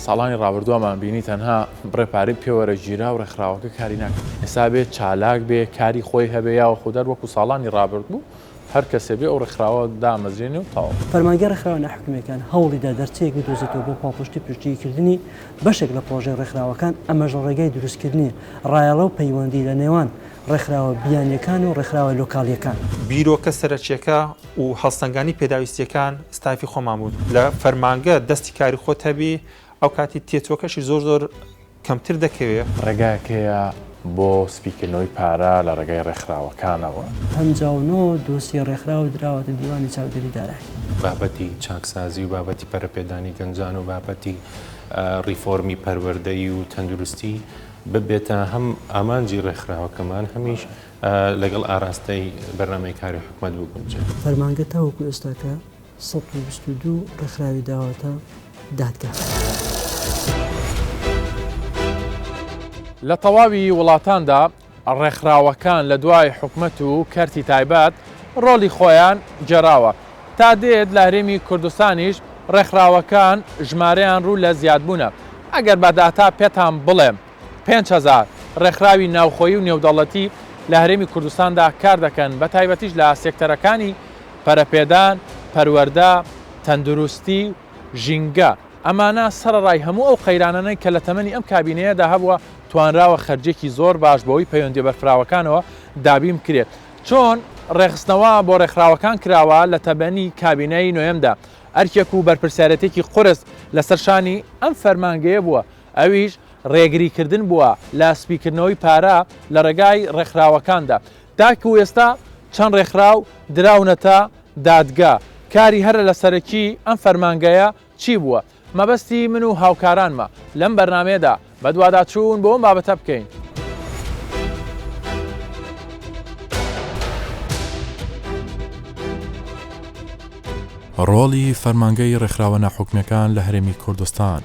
ساڵانی ڕابردووەمان بینی تەنها بڕێ پارەی پێوەرە گیرا و ڕێکخراوەکە کاری ناکرد. ئێستا بێ چالاک بێ کاری خۆی هەبێ یاوەخود هەر وەکو ساڵانی ڕابردبوو هەر کەسێ بێ ئەو ڕێکخراوە دامەزرێنێ و تەواو. فەرمانگەی ڕێکخراوە ناحکومییەکان هەوڵیدا دەرچەیەک بدۆزێتەوە بۆ پاڵپشتی پشتگیریکردنی بەشێک لە پڕۆژەی ڕێکخراوەکان، ئەمەش لە ڕێگای دروستکردنی ڕایەڵە و پەیوەندی لە نێوان ڕێکخراوە بیانییەکان و ڕێکخراوە لۆکاڵییەکان. بیرۆکە سەرەکیەکە و هەڵسەنگانی پێداویستیەکان ستافی خۆمان بوون لە فەرمانگە دەستی کاری خۆت هەبی ئەو کاتی تێچوەکەشی زۆر زۆر کەمتر دەکەوێ. ڕێگایەک هەیە بۆ سپیکردنەوەی پارە لە ڕێگای ڕێکخراوەکانەوە. 59 دۆسیەی ڕێکخراو دراوەتە دیوانی چاودێری دارایی. بابەتی چاکسازی و بابەتی پەرەپێدانی گەنجان و بابەتی ڕیفۆرمی پەروەردەیی و تەندروستی ببێتە هەم ئامانجی ڕێکخراوەکەمان هەمیش لەگەڵ ئاراستەی بەرنامەی کاری حکومەت بگونجێت. فەرمانگە تاوەکو ئێستاکە 122 ڕێکخراوی داوەتە دادگا. لە تەواوی وڵاتاندا ڕێکخراوەکان لە دوای حکومەت و کەرتی تایبەت ڕۆڵی خۆیان گێڕاوە، تا دێت لە هەرێمی کوردستانیش ڕێکخراوەکان ژمارەیان ڕوو لە زیادبوونە، ئەگەر بە داتا پێتان بڵێم 5000 ڕێکخراوی ناوخۆیی و نێودەوڵەتی لە هەرێمی کوردستاندا کار دەکەن، بە تایبەتیش لە سێکتەرەکانی پەرەپێدان، پەروەردە، تەندروستی و ژینگە، ئەمانە سەرەڕای هەموو ئەو قەیرانانەی کە لە تەمەنی ئەم کابینەیەدا هەبووە، توانراوە خەرجیەکی زۆر باش بەهۆی پەیوەندیە بەرفراوەکانەوە دابین بکرێت. چۆن ڕێکخستنەوە بۆ ڕێکخراوەکان کراوە لە تەمەنی کابینەی نۆیەمدا ئەرکێک و بەرپرسیارێتێکی قورس لەسەر شانی ئەم فەرمانگەیە بووە، ئەویش ڕێگریکردن بووە لە سپیکردنەوەی پارە لە ڕێگای ڕێکخراوەکاندا. تاکو ئێستا چەند ڕێکخراو دراونەتە دادگا؟ کاری هەرە لە سەرەکی ئەم فەرمانگەیە چی بووە؟ مەبەستی من و هاوکارانمە لەم بەرنامەیەدا بەدواداچوون بۆ ئەم بابەتە بکەین. ڕۆڵی فەرمانگەی ڕێکخراوە ناحوکمیەکان لە هەرێمی کوردستان،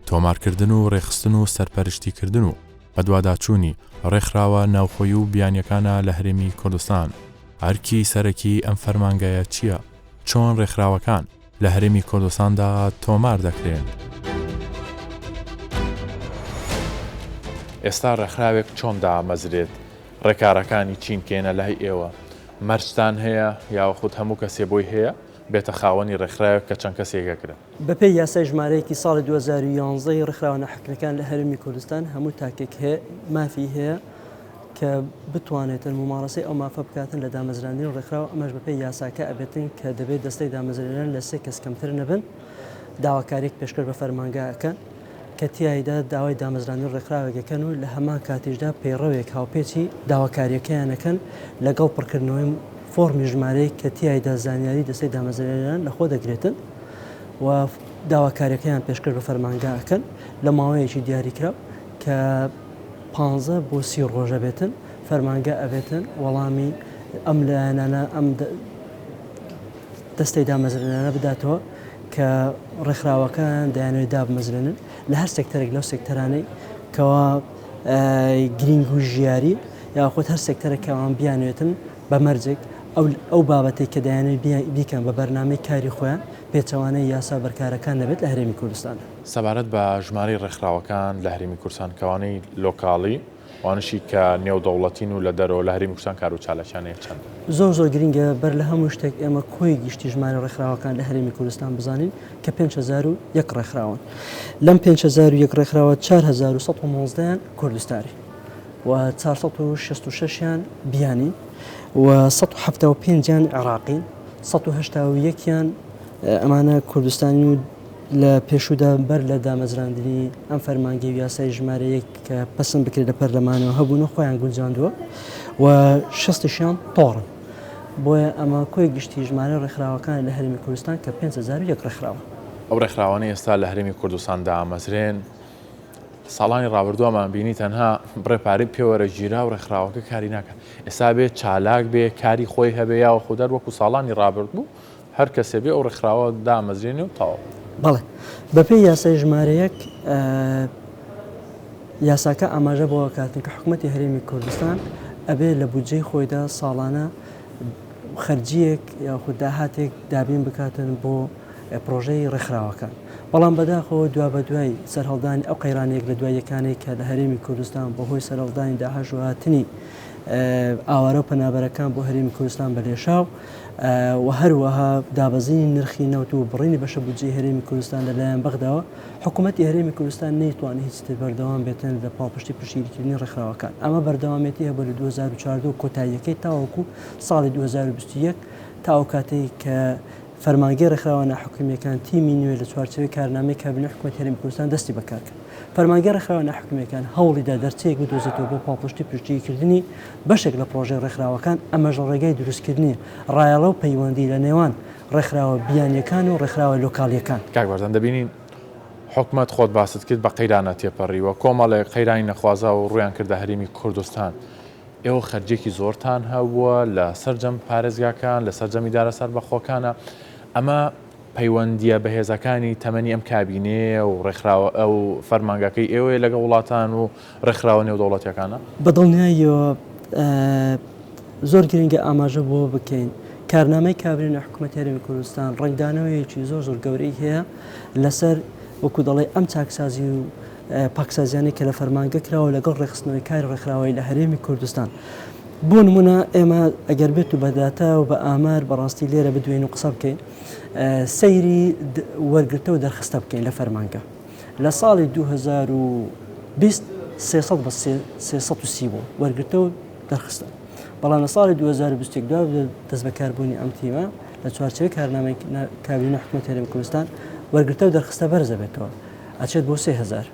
تۆمارکردن و ڕێکخستن و سەرپەرشتیکردن و بەدواداچوونی ڕێکخراوە ناوخۆیی و بیانیەکانە لە هەرێمی کوردستان. ئەرکی سەرەکی ئەم فەرمانگەیە چییە؟ چۆن ڕێکخراوەکان لە هەرێمی کوردستاندا تۆمار دەکرێن؟ ئێستا ڕێکخراوێک چۆن دامەزرێت؟ ڕێکارەکانی چین کێنە لای ئێوە؟ مەرجتان هەیە یاوەخود هەموو کەسێ بۆی هەیە بێتە خاوەنی ڕێکخراوێک کە چەند کەسێک ئەکرن؟ بەپێی یاسای ژمارە یەکی ساڵی 2011 ی ڕێکخراوە ناحکومیەکان لە هەرێمی کوردستان هەموو تاکێک هەیە مافی هەیە کە بتوانێتن مومارەسەی ئەو مافە بکاتن لە دامەزراندنی ڕێکخراو ئەمەش بەپێی یاساکە ئەبێتن کە دەبێت دەستەی دامەزرێنەر لە سێ کەس کەمتر نەبن داواکاریەک پێشکەش بە فەرمانگە ئەکەن کە تیایدا داوای دامەزراندنی ڕێکخراوێک ئەکەن و لە هەمان کاتیشدا پەیڕەوێک هاوپێچی داواکاریەکەیان ئەکەن لەگەڵ پڕکردنەوەی فۆڕمی ژمارەیەک کە تیایدا زانیاری دەستەی دامەزرێنەران لەخۆ دەگرێتن و داواکاریەکەیان پێشکەش بە فەرمانگە ئەکەن لە ماوەیەکی دیاریکراو کە پانزە بۆ سی ڕۆژ ئەبێتن فەرمانگە ئەبێتن وەڵامی ئەم لایەنانە ئەم دەستەی دامەزرێنانە بداتەوە کە ڕێکخراوەکان دەیانەوێت دابمەزرێنن لە هەر سێکتەرێک لەو سێکتەرانەی کەوا گرینگ و ژیاری یاخود هەر سێکتەرێک کە ئەوان بیانوێتن بە مەرجێک ئەو ئەو بابەتێک کە دەیانەوێت بیکەن بە بەرنامەی کاری خۆیان پێچەوانەی یاسا بەرکارەکان نەبێت لە هەرێمی کوردستان. سەبارەت بە ژمارەی ڕێکخراوەکان لە هەرێمی کوردستان کەوانەی لۆکاڵی ئەوانەشی کە نێودەوڵەتین و لە دەرەوە لە هەرێمی کوردستان کار و چالاکیان هەیە چەندن؟ زۆر زۆر گرینگە بەر لە هەموو شتێک ئێمە کۆی گشتی ژمارەی ڕێکخراوەکان لە هەرێمی کوردستان بزانین کە 5001 ڕێکخراون. لەم 5001 ڕێکخراوە 4119 یان کوردستانی و 466 یان بیانین و 175 یان عێراقین، 181 یان ئەمانە کوردستانین و لە پێشوودا بەر لە دامەزراندنی ئەم فەرمانگەی و یاسای ژمارە یەک کە پەسند بکرێت لە پەرلەمانەوە هەبوون و خۆیان گونجاندووە و شەستیشیان تۆڕن. بۆیە ئەمە کۆی گشتی ژمارەی ڕێکخراوەکانە لە هەرێمی کوردستان کە 5001 ڕێکخراوە. ئەو ڕێکخراوانەی ئێستا لە هەرێمی کوردستان دامەزرێن، ساڵانی ڕابردووەمان بینی تەنها بڕێ پارەی پێوەرە گیرا و ڕێکخراوەکە کاری ناکات. ئێستا بێ چالاک بێ، کاری خۆی هەبێ یاوەخود هەر وەکو ساڵانی ڕابردبوو هەر کەسێ بێ ئەو ڕێکخراوە دامەزرێنێ و تەواو. بەڵێ بەپێی یاسای ژمارە یەک یاساکە ئاماژە بەوە کاتن کە حکوومەتی هەرێمی کوردستان ئەبێ لە بودجەی خۆیدا ساڵانە خەرجیەک یاخود داهاتێک دابین بکاتن بۆ پرۆژەی ڕێکخراوەکان. بەڵام بەداخەوە دوابەدوای سەرهەڵدانی ئەو قەیرانە یەک لە دوای یەکانەی کە لە هەرێمی کوردستان بەهۆی سەرهەڵدانی داعش و هاتنی ئاوارە و پەنابەرەکان بۆ هەرێمی کوردستان بە لێشاو و هەروەها دابەزینی نرخی نەوت و بڕینی بەشە بودجەی هەرێمی کوردستان لەلایەن بەغداوە، حکوومەتی هەرێمی کوردستان نەیتوانی هیچتر بەردەوام بێتن لە پاڵپشتی پشتگیریکردنی ڕێکخراوەکان. ئەمە بەردەوامێتی هەبوو لە 2014 و کۆتاییەکەی تاوەکو ساڵی 2021 تا ئەو کاتەی کە فەرمانگەی ڕێکخراوە ناحکومییەکان تیمی نوێ لە چوارچێوەی کارنامەی کابینەی حکومەتی هەرێمی کوردستان دەستی بەکار کرد. فەرمانگەی ڕێکخراوە ناحکومییەکان هەوڵیدا دەرچەیەک بدۆزێتەوە بۆ پاڵپشتی پشتگیریکردنی بەشێک لە پڕۆژەی ڕێکخراوەکان، ئەمەش لە ڕێگای دروستکردنی ڕایەڵە و پەیوەندی لە نێوان ڕێکخراوە بیانییەکان و ڕێکخراوە لۆکاڵییەکان. کاک بارزان دەبینین حکومەت خۆت باست کرد بە قەیرانە تێپەڕیوە، کۆمەڵێک قەیرانی نەخوازاو ڕوویان کردە هەرێمی کوردستان، ئێوە خەرجیەکی زۆرتان هەبووە لە سەرجەم پارێزگاکان، لە سەرجەم ئیدارە سەربەخۆکانە، ئەمە پەیوەندییە بەهێزەکانی تەمەنی ئەم کابینەیە و ڕێکخراوە ئەو فەرمانگەکەی ئێوەیە لەگەڵ وڵاتان و ڕێکخراوە نێودەوڵەتیەکانە؟ بە دڵنیاییەوە زۆر گرنگە ئاماژە بەوە بکەین کارنامەی کابینە حکوومەتی هەرێمی کوردستان ڕەنگدانەوەیەکی زۆر زۆر گەورەی هەیە لەسەر وەکو دەڵێ ئەم چاکسازی و پاکسازیانەی کە لە فەرمانگە کراوە لەگەڵ ڕێکخستنەوەی کاری ڕێکخراوەیی لە هەرێمی کوردستان. بۆ نمونە ئێمە ئەگەر بێت و بە داتا و بە ئامار بەڕاستی لێرە بدوێین و قسە بکەین سەیری وەرگرتە و دەرخستە بکەین لە فەرمانگە لە ساڵی 2020 300 بە 330 بوو وەرگرتە و دەرخستە بەڵام لە ساڵی 2021 دوا دەستبەکاربوونی ئەم تیمە لە چوارچێوەی کارنامەی کابینە حکوومەت هەرێمی کوردستان وەرگرتە و دەرخستە بەرزە بێتەوە ئەچێت بۆ 3000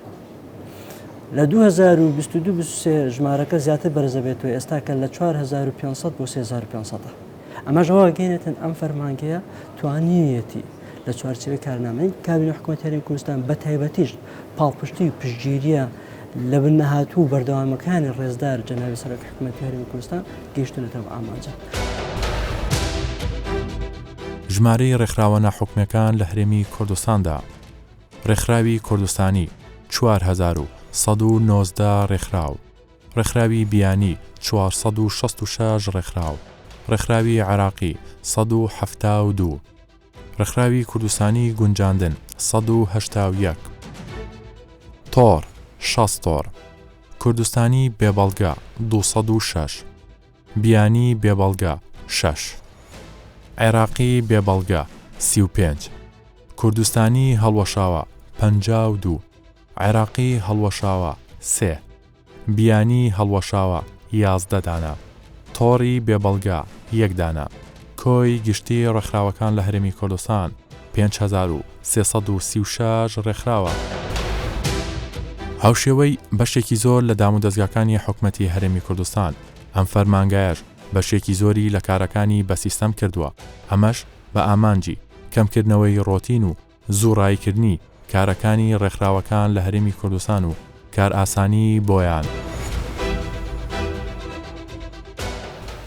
لە 2022 23 ژمارەکە زیاتر بەرزە بێتەوە ئێستا کە لە 4500 بۆ 3500 ئەمەش ئەوە گەێنێتن ئەم فەرمانگەیە توانیویەتی لە چوارچێوەی کارنامەی کابینە حکوومەت هەرێمی کوردستان بە تایبەتیش پاڵپشتی و پشتگیریە لە بن نەهاتوو و بەردەوامەکانی ڕێزدار جەنابی سەرۆکی حکوومەتی هەرێمی کوردستان گەیشتونەتە ئەم ئامانجە. ژمارەی ڕێکخراوە ناحوکمیەکان لە هەرێمی کوردستاندا. ڕێکخراوی کوردستانی 4119 ڕێکخراو، ڕێکخراوی بیانی 466 ڕێکخراو، ڕێکخراوی عێراقی 172، ڕێکخراوی کوردستانی گونجاندن 181، تۆڕ 60 تۆڕ، کوردستانی بێ بەڵگە 206، بیانی بێ بەڵگە شەش. عێراقی بێ بەڵگە 35. کوردستانی هەڵوەشاوە 52. عێراقی هەڵوەشاوە سێ. بیانی هەڵوەشاوە 11 دانە. تۆڕی بێ بەڵگە یەک دانە. کۆی گشتی ڕێکخراوەکان لە هەرێمی کوردستان 5336 ڕێکخراوە. هاوشێوەی بەشێکی زۆر لە دامودەزگاکانی حکومەتی هەرێمی کوردستان، ئەم فەرمانگایەش بەشێکی زۆری لە کارەکانی بە سیستەم کردووە، ئەمەش بە ئامانجی کەمکردنەوەی ڕۆتین و زوو ڕاییکردنی کارەکانی ڕێکخراوەکان لە هەرێمی کوردستان و کارئاسانی بۆیان.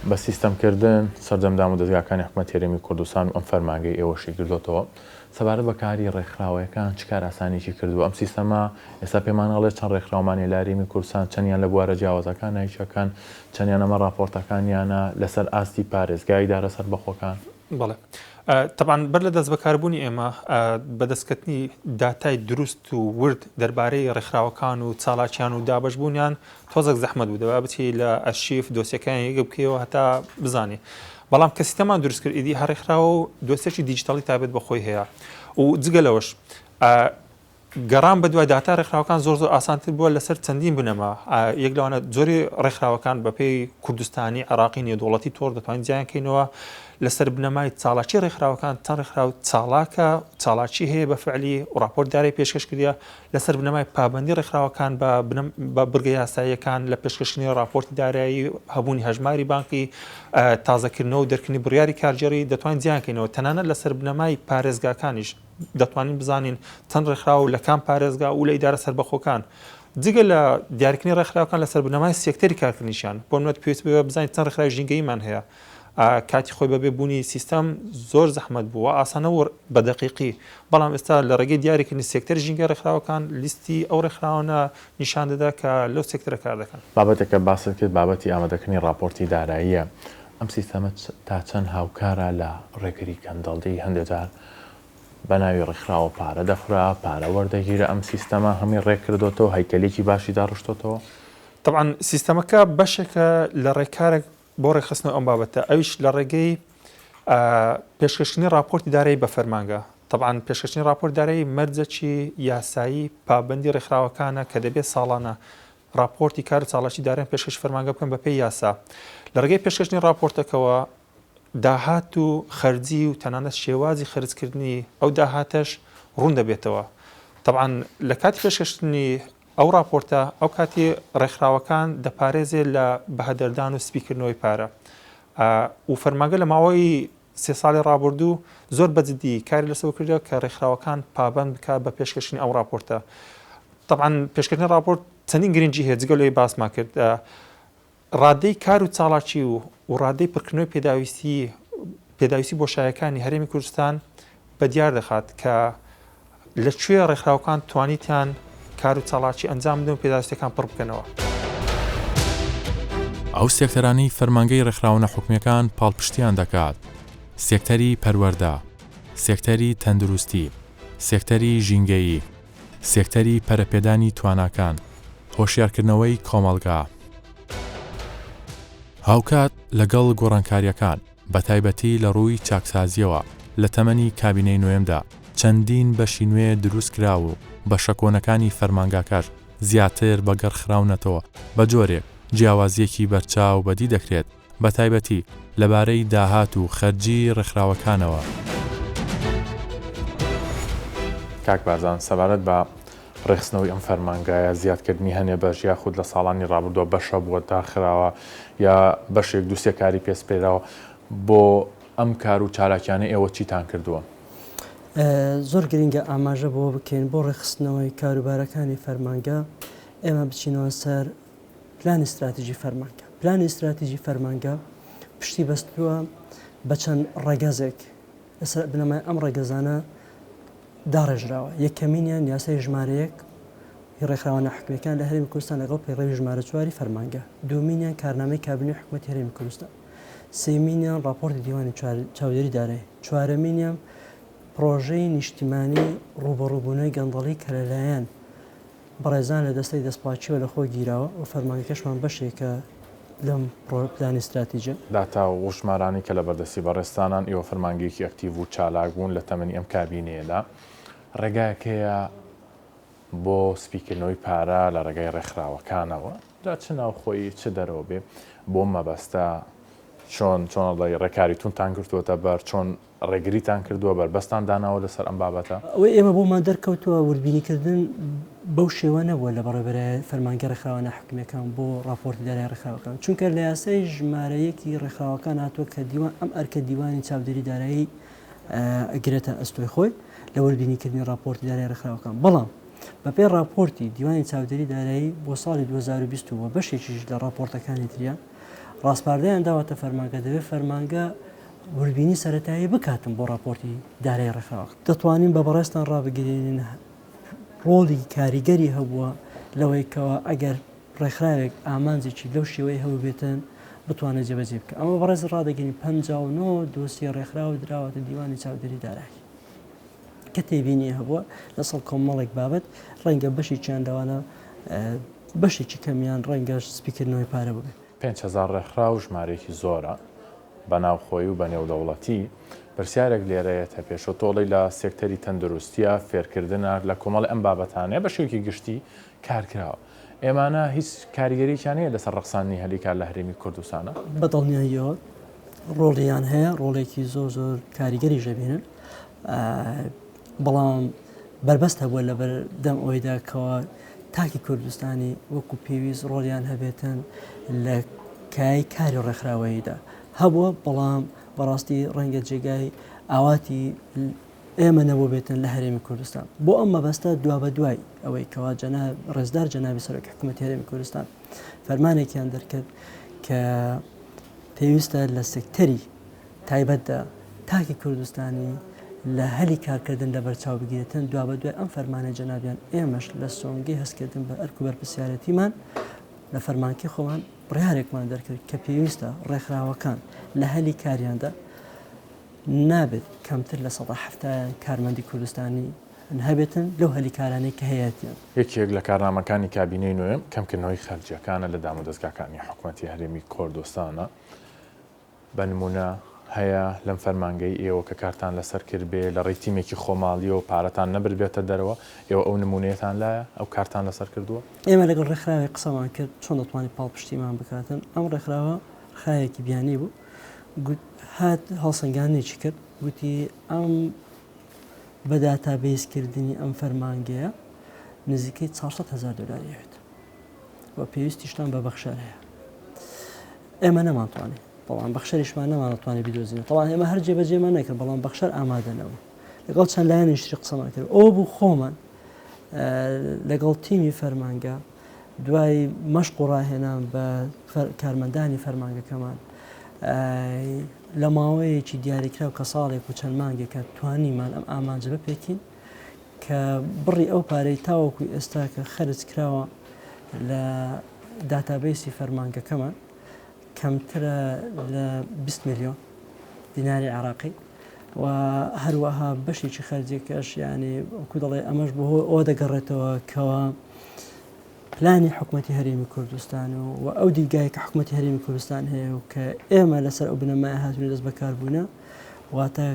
بە سیستەمکردن سەرجەم دامودەزگاکانی حکومەتی هەرێمی کوردستان و ئەم فەرمانگەی ئێوەشی گردۆتەوە، سەبارەت بە کاری ڕێکخراوەیەکان چ کارئاسانیەکی کردووە ئەم سیستەمە ئێستا پێمان ئەڵێت چەند ڕێکخراومان هەیە لە هەرێمی کوردستان چەندیان لە بوارە جیاوازەکان ئیشەکەن چەندیان ئەمە ڕاپۆرتەکانیانە لەسەر ئاستی پارێزگا ئیدارە سەربەخۆکان؟ بەڵێ تەبعەن بەر لە دەستبەکاربوونی ئێمە بەدەستکەوتنی داتای دروست و ورد دەربارەی ڕێکخراوەکان و چالاکیان و دابەشبوونیان تۆزێک زەحمەت بوو دەبا بچی لە ئەرشیف دۆسیەکان یەک بکەیەوە هەتا بزانی بەڵام کە سیستەمان دروست کرد ئیدی هەر ڕێکخراوە و دۆسیەکی دیجیتاڵی تایبەت بە خۆی هەیە و جگە لەوەش گەڕان بە دوای داتا ڕێکخراوەکان زۆر زۆر ئاسانتر بووە لەسەر چەندین بنەما یەک لەوانە جۆری ڕێکخراوەکان بەپێی کوردستانی عێراقی نێودەوڵەتی تۆڕ دەتوانین جیایان کەینەوە لەسەر بنەمای چاڵاکی ڕێکخراوەکان چەند ڕێکخراو چاڵاکە چاڵاکی هەیە بە فعلی و ڕاپۆرت دارای پێشکەش کردە لەسەر بنەمای پابەندی ڕێکخراوەکان بە بە بڕگە یاساییەکان لە پێشکەشکردنی ڕاپۆرتی دارایی، هەبوونی هەژماری بانقی، تازەکردنەوە و دەرکردنی بڕیاری کارگێڕی دەتوانین جیایان کەینەوە. تەنانەت لەسەر بنەمای پارێزگاکانیش دەتوانین بزانین چەند ڕێکخراو لە کام پارێزگا و لە ئیدارە سەربەخۆکان. جگە لە دیاریکردنی ڕێکخراوەکان لەسەر بنەمای سێکتەری کارکردنیشیان، بۆ نموونە پێویست بێ بزانین چەند ڕێکخراوی ژینگەییمان هەیە. کاتی خۆی بەبێ بوونی سیستەم زۆر زەحمەت بوو و ئاسانە و بە دەقیقی، بەڵام ئێستا لە ڕێگەی دیاریکردنی سێکتەری ژینگەی ڕێکخراوەکان لیستی ئەو ڕێکخراوانە نیشان دەدا کە لەو سێکتەرە کار دەکەن. بابەتێک کە باست کرد بابەتی ئامادەکردنی ڕاپۆرتی داراییە، ئەم سیستەمە تا چەند هاوکارە لە ڕێگری گەندەڵی؟ هەندێ جار. بە ناوی ڕێکخراوە پارە دەخورا، پارە وەردەگیرا، ئەم سیستەمە هەمووی ڕێک کردۆتەوە، هەیکەلێکی باشی داڕشتۆتەوە؟ تەبعەن سیستەمەکە بەشێکە لە ڕێکارێک بۆ ڕێکخستنەوەی ئەم بابەتە، ئەویش لە ڕێگەی پێشکەشکردنی ڕاپۆرتی دارایی بە فەرمانگە. تەبعەن پێشکەشکردنی ڕاپۆرتی دارایی مەرجێکی یاسایی پابەندی ڕێکخراوەکانە کە دەبێت ساڵانە ڕاپۆرتی کار و چالاکی دارایان پێشکەشی فەرمانگە بکەن بەپێی یاسا. لە ڕێگەی پێشکەشکردنی ڕاپۆرتەکەوە داهات و خەرجی و تەنانەت شێوازی خەرجکردنی ئەو داهاتەش ڕوون دەبێتەوە. تەبعەن لە کاتی پێشکەشکردنی ئەو ڕاپۆرتە ئەو کاتی ڕێکخراوەکان دەپارێزێ لە بەهەدەردان و سپیکردنەوەی پارە و فەرمانگە لە ماوەی سێ ساڵی ڕابردوو زۆر بە جدی کاری لەسەر کردووە کە ڕێکخراوەکان پابەند بکات بە پێشکەشکردنی ئەو ڕاپۆرتە. تەبعەن پێشکەشکردنی ڕاپۆرت چەندین گرنگی هەیە جگە لەوەی باسمان کرد ڕادەی کار و چاڵاکی و و ڕادەی پڕکردنەوەی پێداویستی پێداویستی بۆشایەکانی هەرێمی کوردستان بە دیار دەخات کە لە کوێ ڕێکخراوەکان توانیتیان کار و چاڵاکی ئەنجام بدەن و پێداویستیەکان پڕ بکەنەوە. ئەو سێکتەرانەی فەرمانگەی ڕێکخراوە ناحوکمییەکان پاڵپشتییان دەکات، سێکتەری پەروەردە، سێکتەری تەندروستی، سێکتەری ژینگەیی، سێکتەری پەرەپێدانی تواناکان، هۆشیارکردنەوەی کۆمەڵگا. هاوکات لەگەڵ گۆڕانکارییەکان، بەتایبەتی لە ڕووی چاکسازییەوە لە تەمەنی کابینەی نۆیەمدا چەندین بەشی نوێ دروستکراو و بەشە کۆنەکانی فەرمانگاکەش زیاتر بەگەڕخراونەتەوە بەجۆرێک جیاوازییەکی بەرچاو بەدی دەکرێت بەتایبەتی لەبارەی داهات و خەرجیی ڕێکخراوەکانەوە. کاک بارزان سەبارەت بە ڕێکخستنەوەی ئەم فەرمانگایە، زیادکردنی هەنێ بەش یاخود لە ساڵانی ڕابردووە بەشە بووە داخراوە یا بەشێک دووسێ کاری پێ سپێراوە، بۆ ئەم کار و چالاکیانەی ئێوە چیتان کردووە؟ زۆر گرنگە ئاماژە بەوە بکەین بۆ ڕێکخستنەوەی کاروبارەکانی فەرمانگە ئێمە بچینەوە سەر پلانی ستراتیژی فەرمانگە. پلانی ستراتیژی فەرمانگە پشتی بەستووە بە چەند ڕەگەزێک، لەسەر بنەمای ئەم ڕەگەزانە داڕێژراوە، یەکەمینیان یاسای ژمارە یەک ی ڕێکخراوە ناحکومییەکان لە هەرێمی کوردستان لەگەڵ پەیڕەوی ژمارە چواری فەرمانگە، دووەمینیان کارنامەی کابینەی حکومەتی هەرێمی کوردستان، سێیەمینیان ڕاپۆرتی دیوانی چاودێری دارایی، چوارەمینیان پڕۆژەی نیشتیمانی ڕووبەڕووبوونەوەی گەندەڵی کە لەلایەن بەڕێزان لە دەستەی دەستپاکییەوە لەخۆ گیراوە و فەرمانگەکەشمان بەشێکە لەم پلانی ستراتیجە. داتا و ژمارانەی کە لەبەردەستی بەڕێزتانان، ئێوە فەرمانگەیەکی ئەکتیڤ و چالاک بوون لە تەمەنی ئەم کابینەیەدا، ڕێگایەک هەیە بۆ سپیکردنەوەی پارە لە ڕێگای ڕێکخراوەکانەوە، جا چ ناوخۆیی چ دەرەوە بێ، بۆ ئەم مەبەستە چۆن چۆن ئەڵێی ڕێکاری توندتان گرتووەتە بەر، چۆن ڕێگریتان کردووە، بەربەستان داناوە لەسەر ئەم بابەتە؟ ئەوەی ئێمە بۆمان دەرکەوتووە وردبینیکردن بەو شێوە نەبووە لە بەڕێوەبەرایە فەرمانگە ڕێکخراوە ناحکومییەکان بۆ ڕاپۆرتی دارایی ڕێکخراوەکان، چونکە لە یاسای ژمارە یەکی ڕێکخراوەکان هاتووە کە دیوان ئەم ئەرکە دیوانی چاودێری دارایی ئەگرێتە ئەستۆی خۆی لە وردبینیکردنی ڕاپۆرتی دارایی ڕێکخراوەکان، بەڵام بەپێی ڕاپۆرتی دیوانی چاودێری دارایی بۆ ساڵی 2020 و بەشێکیش لە ڕاپۆرتەکانی تریان ڕاسپاردەیان داوەتە فەرمانگە دەبێت فەرمانگە وردبینی سەرەتایی بکاتن بۆ ڕاپۆرتی دارایی ڕێکخراوەکە. دەتوانین بە بەڕێزتان ڕابگەیەنین ڕۆڵی کاریگەری هەبووە لەوەی کەوا ئەگەر ڕێکخراوێک ئامانجێکی لەو شێوەی هەبووبێتن بتوانێت جێبەجێ بکات. ئەمە بەڕێز ڕادەگەین 59 دۆسیە ڕێکخراو دراوەتە دیوانی چاودێری دارایی کە تێبینی هەبووە لەسەر کۆمەڵێک بابەت ڕەنگە بەشێکیان لەوانە بەشێکی کەمیان ڕەنگە سپیکردنەوەی پارە بووبێت. 5000 ڕێکخراو ژمارەیەکی زۆرە. بە ناوخۆیی و بە نێودەوڵەتی، پرسیارێک لێرە یەتە پێشەوە، تۆ ئەڵێی لە سێکتەری تەندروستییە، فێرکردنە، لە کۆمەڵی ئەم بابەتانەیە بە شێوەیەکی گشتی کار کراوە. ئێمانە هیچ کاریگەرییەکیان هەیە لەسەر ڕەخساندنی هەلی کار لە هەرێمی کوردستانا؟ بە دڵنیاییەوە ڕۆڵیان هەیە، ڕۆڵێکی زۆر زۆر کاریگەریش دەبینن. بەڵام بەربەست هەبووە لەبەر دەم ئەوەیدا کەوا تاکی کوردستانی وەکو پێویست ڕۆڵیان هەبێتن لە کایەی کاری ڕێکخراوەییدا هەبووە، بەڵام بەڕاستی ڕەنگە جێگای ئاواتی ئێمە نەبووبێتن لە هەرێمی کوردستان. بۆ ئەم مەبەستە دوابەدوای ئەوەی کەوا جەناب ڕێزدار جەنابی سەرۆکی حکوومەتی هەرێمی کوردستان فەرمانێکیان دەرکرد کە پێویستە لە سێکتەری تایبەتدا تاکی کوردستانی لە هەلی کارکردن لەبەرچاو بگیرێتن، دوابەدوای ئەم فەرمانەی جەنابیان ئێمەش لە سۆنگەی هەستکردن بە ئەرک و بەرپرسیارێتیمان لە فەرمانکەی خۆمان بڕیارێکمان دەرکرد کە پێویستە ڕێکخراوەکان لە هەلی کاریاندا. نابێت کەمتر لە سەدا حەفتایان کارمەندی کوردستانی هەبێتن لەو هەلی کارانەی کە هەیەتیان. یەکێک لە کارنامەکانی کابینەی نۆیەم کەمکردنەوەی خەرجییەکانە لە دامودەزگاکانی حکومەتی هەرێمی کوردستانە. بە نموونە هەیە لەم فەرمانگەی ئێوە کە کارتان لەسەر کردبێ لە ڕێی تیمێکی خۆماڵییەوە پارەتان نەبردبێتە دەرەوە، ئێوە ئەو نموونەیەتان لایە؟ ئەو کارتان لەسەر کردووە؟ ئێمە لەگەڵ ڕێکخراوێک قسەمان کرد چۆن دەتوانێت پاڵپشتیمان بکاتن، ئەم ڕێکخراوە ڕێکخراوێکی بیانی بوو، گوت هات هەڵسەنگاندنێکی کرد گوتی ئەم بە داتابەیس کردنی ئەم فەرمانگەیە نزیکەی 400 هەزار دۆلاری ئەوێت و پێویستیشتان بە بەخشەر هەیە. ئێمە نەمانتوانی بەڵام بەخشەریشمان نەمانەتوانی بیدۆزینەوە تەوان ئێمە هەر جێبەجێمان نەکرد بەڵام بەخشەر ئامادە نەبوو لەگەڵ چەند لایەنیش تری قسەمان کرد ئەوە بوو خۆمان لەگەڵ تیمی فەرمانگە دوای مەشق و ڕاهێنان بە کارمەندانی فەرمانگەکەمان لە ماوەیەکی دیاریکراو کە ساڵێک و چەند مانگێکە توانیمان ئەم ئامانجە بپێکین کە بڕی ئەو پارەی تاوەکو ئێستا کە خەرج کراوە لە داتابەیسی فەرمانگەکەمان کەمترە لە 20 ملیۆن دیناری عێراقی و هەروەها بەشێکی خەرجیەکەش یعنی وەکو دەڵێ ئەمەش بۆ ئەوە دەگەڕێتەوە کەوا پلانی حکوومەتی هەرێمی کوردستان و و ئەو دیدگای کە حکوومەتی هەرێمی کوردستان هەیە و کە ئێمە لەسەر ئەو بنەمای هاتوین دەست بەکاربوونە واتە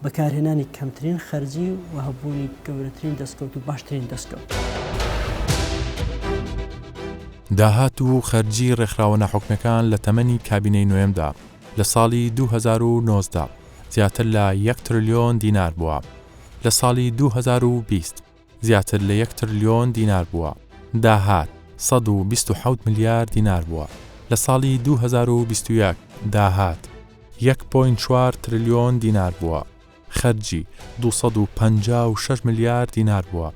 بەکارهێنانی کەمترین خەرجی و هەبوونی گەورەترین دەستکەوت و باشترین دەستکەوت. داهات و خەرجی ڕێکخراوە ناحوکمیەکان لە تەمەنی کابینەی نۆیەمدا لە ساڵی 2019 زیاتر لە یەک ترلیۆن دینار بووە، لە ساڵی 2020 زیاتر لە یەک ترلیۆن دینار بووە، داهات 127 ملیار دینار بووە، لە ساڵی 2021 داهات یەک point چوار ترلیۆن دینار بووە، خەرجی 256 ملیار دینار بووە،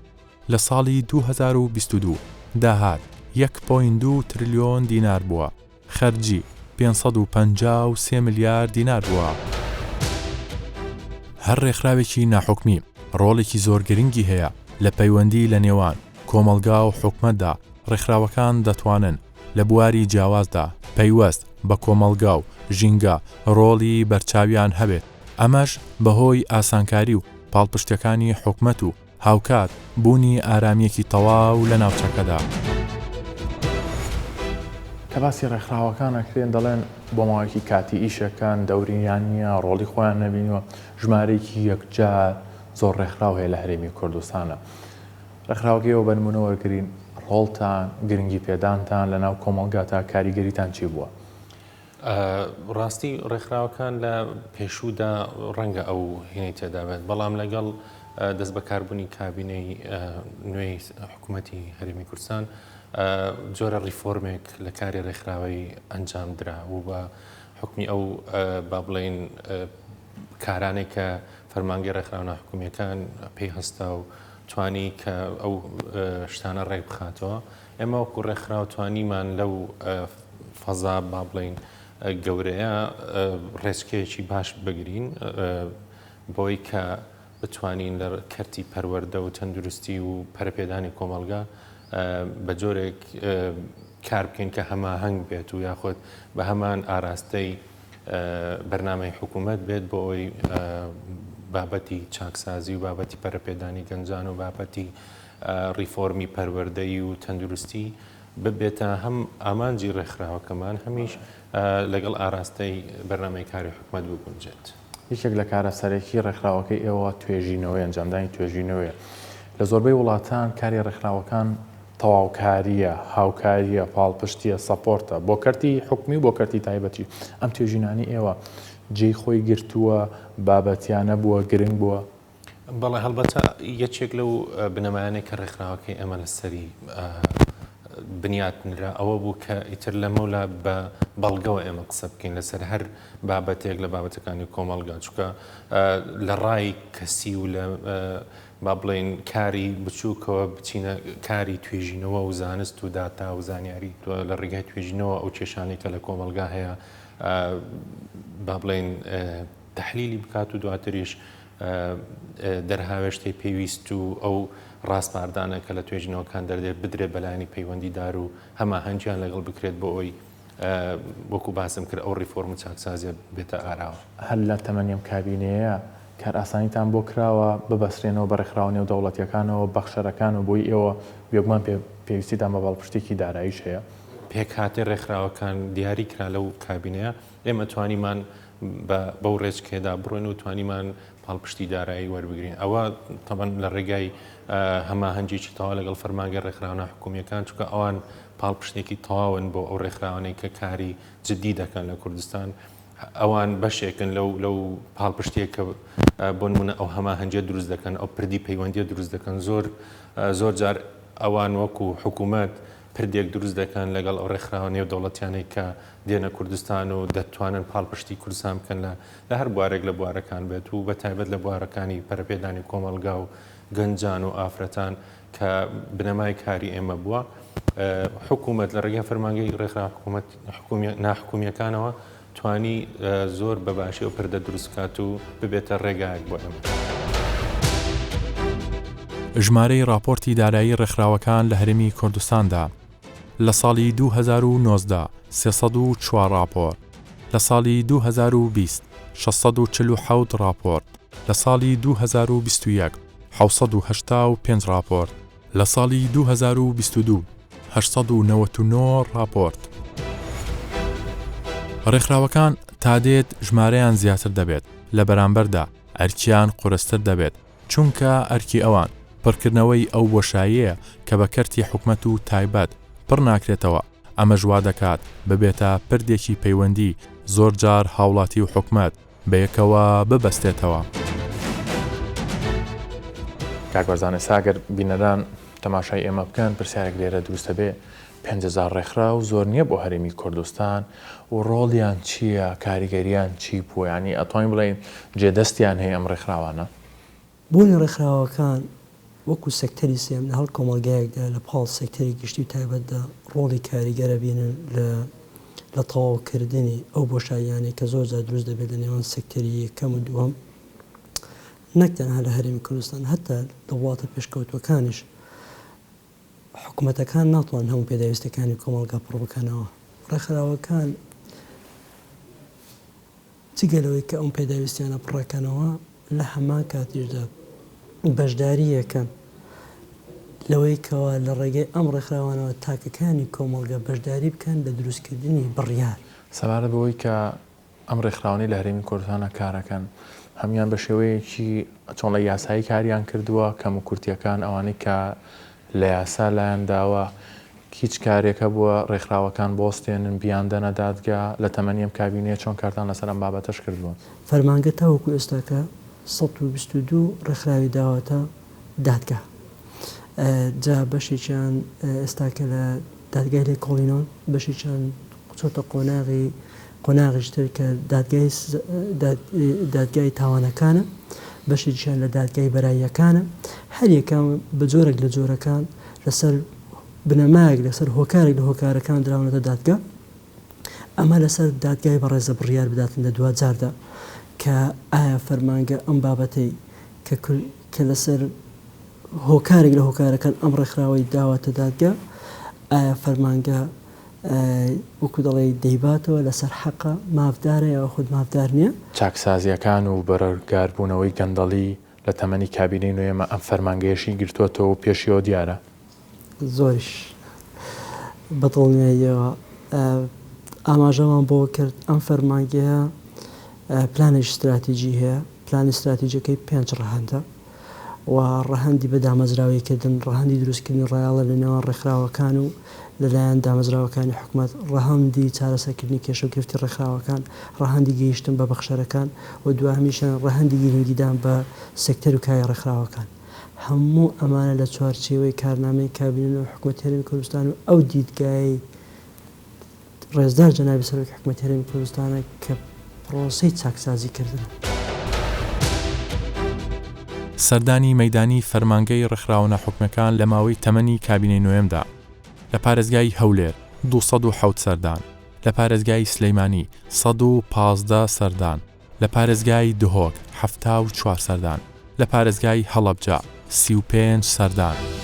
لە ساڵی 2022 داهات یەک point دوو ترلیۆن دینار بووە، خەرجی 553 ملیار دینار بووە. هەر ڕێکخراوێکی ناحوکمی ڕۆڵێکی زۆر گرنگی هەیە لە پەیوەندی لە نێوان کۆمەڵگا و حکومەتدا، ڕێکخراوەکان دەتوانن لە بواری جیاوازدا پەیوەست بە کۆمەڵگا و ژینگە ڕۆڵی بەرچاویان هەبێت، ئەمەش بەهۆی ئاسانکاری و پاڵپشتیەکانی حکومەت و هاوکات بوونی ئارامییەکی تەواو لە ناوچەکەدا. کە باسی ڕێکخراوەکان ئەکرێن دەڵێن بۆ ماوەیەکی کاتی ئیشەکەن، دەوریان نییە، ڕۆڵی خۆیان نەبینیوە، ژمارەیەکی یەکجار زۆر ڕێکخراو هەیە لە هەرێمی کوردستانا. ڕێکخراوەکەی ئێوە بە نموونە وەرگرین، ڕۆڵتان، گرنگی پێدانتان لەناو کۆمەڵگاتا کاریگەریتان چی بووە؟ ڕاستی ڕێکخراوەکان لە پێشوودا ڕەنگە ئەو هینەی تێدا بێت، بەڵام لەگەڵ دەستبەکاربوونی کابینەی نوێی حکوومەتی هەرێمی کوردستان جۆرە ڕیفۆرمێک لە کاری ڕێکخراوەی ئەنجام درا و بە حکمی ئەو با بڵێین کارانێک کە فەرمانگەی ڕێکخراوە ناحکومییەکان پێی هەستا و توانی کە ئەو شتانە ڕێک بخاتەوە ئێمە وەکو ڕێکخراو توانیمان لەو فەزا با بڵێین گەورەیە ڕێچکەیەکی باش بگرین بۆی کە بتوانین لە کەرتی پەروەردە و تەندروستی و پەرەپێدانی کۆمەڵگا بە جۆرێک کار بکەین کە هەماهەنگ بێت و یاخود بە هەمان ئاراستەی بەرنامەی حکوومەت بێت بۆ ئەوەی بابەتی چاکسازی و بابەتی پەرەپێدانی گەنجان و بابەتی ڕیفۆرمی پەروەردەیی و تەندروستی ببێتە هەم ئامانجی ڕێکخراوەکەمان هەمیش لەگەڵ ئاراستەی بەرنامەی کاری حکومەت بگونجێت. یەکێک لە کارە سەرەکی ڕێکخراوەکەی ئێوە توێژینەوەیە، ئەنجامدانی توێژینەوەیە. لە زۆربەی وڵاتان کاری ڕێکخراوەکان تەواوکارییە، هاوکارییە، پاڵپشتییە، support ە بۆ کەرتی حکومی و بۆ کەرتی تایبەتی. ئەم توێژینانەی ئێوە جێی خۆی گرتووە، بابەتیانە بووە، گرنگ بووە؟ بەڵێ هەڵبەتە یەکێک لەو بنەمایانەی کە ڕێکخراوەکەی ئێمە لەسەری بنیات نرا ئەوە بوو کە ئیتر لەمەولا بە بەڵگەوە ئێمە قسە بکەین لەسەر هەر بابەتێک لە بابەتەکانی کۆمەڵگا چونکە لە ڕای کەسی و لە با بڵێین کاری بچووکەوە بچینە کاری توێژینەوە و زانست و داتا و زانیاری لە ڕێگای توێژینەوە ئەو کێشانەی کە لە کۆمەڵگا هەیە با بڵێین تەحلیلی بکات و دواتریش دەرهاوێشتەی پێویست و ئەو ڕاسپاردانە کە لە توێژینەوەکان دەردێت بدرێت بەلایەنی پەیوەندیدار و هەماهەنگیان لەگەڵ بکرێت بۆ ئەوەی. وەکو باسم کرد ئەو ڕیفۆرم و چاکسازیە بێتە ئاراوە. هەر لە تەمەنی ئەم کابینەیە کارئاسانیتان بۆ کراوە ببەسرێنەوە بە ڕێکخراوە نێودەوڵەتییەکانەوە، بەخشەرەکانەوە بۆی ئێوە بێگومان پێویستیتان بە پاڵپشتێکی داراییش هەیە. پێکهاتەی ڕێکخراوەکان دیاری کرا لەو کابینەیە، ئێمە توانیمان بە بەو ڕێچکەیەدا بڕۆین و توانیمان پاڵپشتی دارایی وەربگرین. ئەوە تەبعەن لە ڕێگای هەماهەنگیی تەواو لەگەڵ فەرمانگە ڕێکخراوە ناحکومییەکان، چونکە ئەوان پاڵپشتێکی تەواون بۆ ئەو ڕێکخراوانەی کە کاری جدی دەکەن لە کوردستان. ئەوان بەشێکن لەو لەو پاڵپشتیە کە بۆ نمونە ئەو هەماهەنگیە دروست دەکەن، ئەو پردی پەیوەندیە دروست دەکەن. زۆر زۆر جار ئەوان وەکو حکوومەت پردێک دروست دەکەن لەگەڵ ئەو ڕێکخراوە نێودەوڵەتیانەی کە دێنە کوردستان و دەتوانن پاڵپشتی کوردستان بکەن لە لە هەر بوارێک لە بوارەکان بێت و بە تایبەت لە بوارەکانی پەرەپێدانی کۆمەڵگا و گەنجان و ئافرەتان کە بنەمای کاری ئێمە بووە. حکوومەت لە ڕێگای فەرمانگەی ڕێکخراوە حکوومەت ناحکومییەکانەوە توانی زۆر بە باشی ئەو پردە دروست بکات و ببێتە ڕێگایەک بۆ ئێمە. ژمارەی ڕاپۆرتی دارایی ڕێکخراوەکان لە هەرێمی کوردستاندا لە ساڵی 2019 304 ڕاپۆرت، لە ساڵی 2020 647 ڕاپۆرت، لە ساڵی 2021 785 ڕاپۆرت، لە ساڵی 2022 899 ڕاپۆرت. ڕێکخراوەکان تادێت ژمارەیان زیاتر دەبێت، لە بەرامبەردا ئەرکیان قورستر دەبێت، چونکە ئەرکی ئەوان پڕکردنەوەی ئەو بۆشاییەیە کە بە کەرتی حکومەت و تایبەت پڕ ناکرێتەوە، ئەمەش وادەکات ببێتە پردێکی پەیوەندی زۆرجار هاوڵاتی و حکومەت بەیەکەوە ببەستێتەوە. کاک بەرزان ئێستا گەر بینەران تەماشای ئێمە بکەن پرسیارێک لێرە دروست دەبێ 5000 ڕێکخراو زۆر نییە بۆ هەرێمی کوردستان و ڕۆڵیان چییە کاریگەریان چی بووە یانی ئەتوانین بڵێین جێدەستیان هەیە ئەم ڕێکخراوانە؟ بوونی ڕێکخراوەکان وەکو سێکتەری سێیەم لە هەر کۆمەڵگایەکدا لە پاڵ سێکتەری گشتی و تایبەتدا ڕۆڵی کاریگەر ئەبینن لە لە تەواوکردنی ئەو بۆشاییانەی کە زۆر جار دروست دەبێت لە نێوان سێکتەری یەکەم و دووەم نەک تەنها لە هەرێمی کوردستان هەتا لە وڵاتە پێشکەوتووەکانیش حکومەتەکان ناتوانن هەموو پێداویستیەکانی کۆمەڵگا پڕ بکەنەوە ڕێکخراوەکان جگە لەوەی کە ئەم پێداویستیانە پڕەکەنەوە، لە هەمان کاتیشدا بەشدارییەکەن لەوەی کەوا لە ڕێگەی ئەم ڕێکخراوانەوە تاکەکانی کۆمەڵگە بەشداری بکەن لە دروستکردنی بڕیار. سەبارەت بەوەی کە ئەم ڕێکخراوانەی لە هەرێمی کوردستانا کارەکەن هەموویان بە شێوەیەکی چۆنڵێ یاسایی کاریان کردووە، کەموکورتییەکان ئەوانەی کە لە یاسا لایان داوە هیچ کارێک هەبووە ڕێکخراوەکان بوەستێنن بیاندەنە دادگا؟ لە تەمەنی ئەم کابینەیە چۆن کارتان لەسەر ئەم بابەتەش کردووە؟ فەرمانگە تاوەکو ئێستاکە 122 ڕێکخراوی داوەتە دادگا جا بەشێکیان ئێستاکە لە دادگای لێکۆڵینەوەن بەشێکیان چۆتە قۆناغی قۆناغیش تر کە دادگای دادگای تاوانەکانە بەشێکیان لە دادگای بەراییەکانە هەریەکە بە جۆرێک لە جۆرەکان لەسەر بنەمایەک لەسەر هۆکارێک لە هۆکارەکان دراونەتە دادگا ئەمە لەسەر دادگای بەڕێزە بڕیار بداتن لە دواجاردا کە ئایا فەرمانگە ئەم بابەتەی کە کە لەسەر هۆکارێک لە هۆکارەکان ئەم ڕێکخراوەی داوەتە دادگا ئایا فەرمانگە وەکو دەڵێی دەیباتەوە لەسەر حەقە مافدارە یاخود مافدار نییە؟ چاکسازییەکان و بەرەنگاربوونەوەی گەندەڵی لە تەمەنی کابینەی نۆیەمە ئەم فەرمانگەیەشی گرتووەتەوە و پێشیەوە دیارە. زۆریش بە دڵنیاییەوە ئاماژەمان بۆ کرد ئەم فەرمانگەیە پلانێکی ستراتیجی هەیە، پلانی ستراتیجەکەی پێنج ڕەهەندە و ڕەهەندی بە دامەزراوەییکردن، ڕەهەندی دروستکردنی ڕایەڵە لە نێوان ڕێکخراوەکان و لەلایەن دامەزراوەکانی حکومەت، ڕەهەندی چارەسەرکردنی کێشە و گرفتی ڕێکخراوەکان، ڕەهەندی گەیشتن بە بەخشەرەکان و دواهەمیشیان ڕەهەندی گرنگیدان بە سێکتەر و کایەی ڕێکخراوەکان. هەموو ئەمانە لە چوارچێوەی کارنامەی کابینە و حکومەتی هەرێمی کوردستان و ئەو دیدگایەی ڕێزدار جەنابی سەرۆکی حکومەتی هەرێمی کوردستانە کە پرۆسەی چاکسازی کردنە. سەردانی مەیدانی فەرمانگەی ڕێکخراوە ناحوکمیەکان لە ماوەی تەمەنی کابینەی نۆیەمدا لە پارێزگای هەولێر 207 سەردان، لە پارێزگای سلیمانی 115 سەردان، لە پارێزگای دهۆک 74 سەردان، لە پارێزگای هەڵەبجە 35 سەردان.